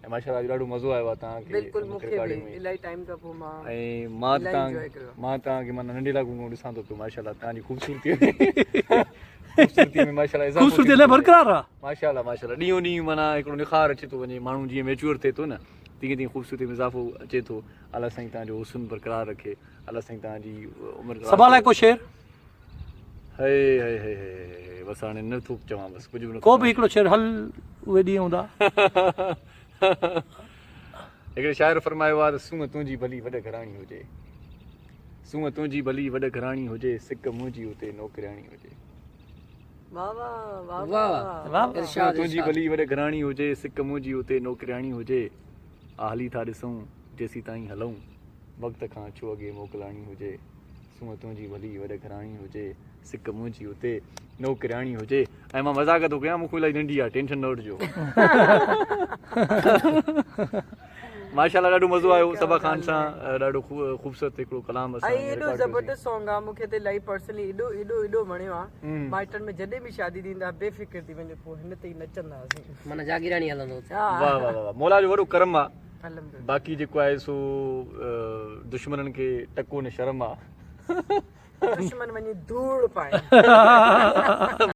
۽ ماشاءالله اڄ ڏاڍو مزو آيو آهي توهان کي بلڪل مون کي به الاهي ٽائيم کان پوء مان ۽ مان الاهي توهان انجوائي ڪيو مان توهان کي معنيٰ ننڍي لاڪون کان ڏسان ٿو پيو ماشاءالله توهان جي خوبصورتي خوبصورتي ۾ ماشاءالله اضافو خوبصورتي الاهي برقرار آ ماشاءالله ماشاءالله ڏينهون ڏينهن معنيٰ هڪڙو نخار اچي ٿو وڃي ماڻهو جيئن ميچوئر ٿئي ٿو نه تيئن تيئن خوبصورتي ۾ اضافو اچي ٿو الله سائين توهان جو حسن برقرار رکي الله سائين توهان جي عمر صبا لاء ڪو شعر هي هي هي هي بس هاڻي نه ٿو چوان بس ڪجهه به نه ڪو به هڪڙو شعر هل اهي ڏينهن هوندا. هڪڙي شاعر فرمايو آهي ته سونهن تنهنجي ڀلي وڏ گهراڻي هجي سونهن تنهنجي ڀلي وڏ گهراڻي هجي سڪ منهنجي اتي نوڪرياڻي هجي. واه واه واه واه واه ارشاد تنهنجي ڀلي وڏ گهراڻي هجي سڪ منهنجي اتي نوڪرياڻي هجي آ هلي ٿا ڏسون جيسيتائين هلون وقت کان ڇو اڳي موڪلاڻي هجي. سونهن تنهنجي ڀلي وڏ گهراڻي هجي، سڪ منهنجي اتي نوڪرياڻي هجي. ۽ مان مذاق ٿو ڪيان مون کان الائي ننڍي آ ٽينشن نه وٺجو. ماشاءالله ڏاڍو مزو آيو صبا خان سان ڏاڍو خوبصورت هڪڙو ڪلام اسان ۽ ايڏو زبردست سانگ آ مونکي ته الائي پرسنلي ايڏو ايڏو ايڏو وڻيو آ مائٽن ۾ جڏهن به شادي ٿيندي آ بي فڪر ٿي وڃو پوء هن تي ئي نچندا هئاسين معنيٰ جاگيراڻي هلندو واه واه واه مولا جو وڏو ڪرم آ باقي جيڪو آهي سو دشمنن کي ٽڪو نه شرم آ. دشمن وڃي ڌوڙ پائن.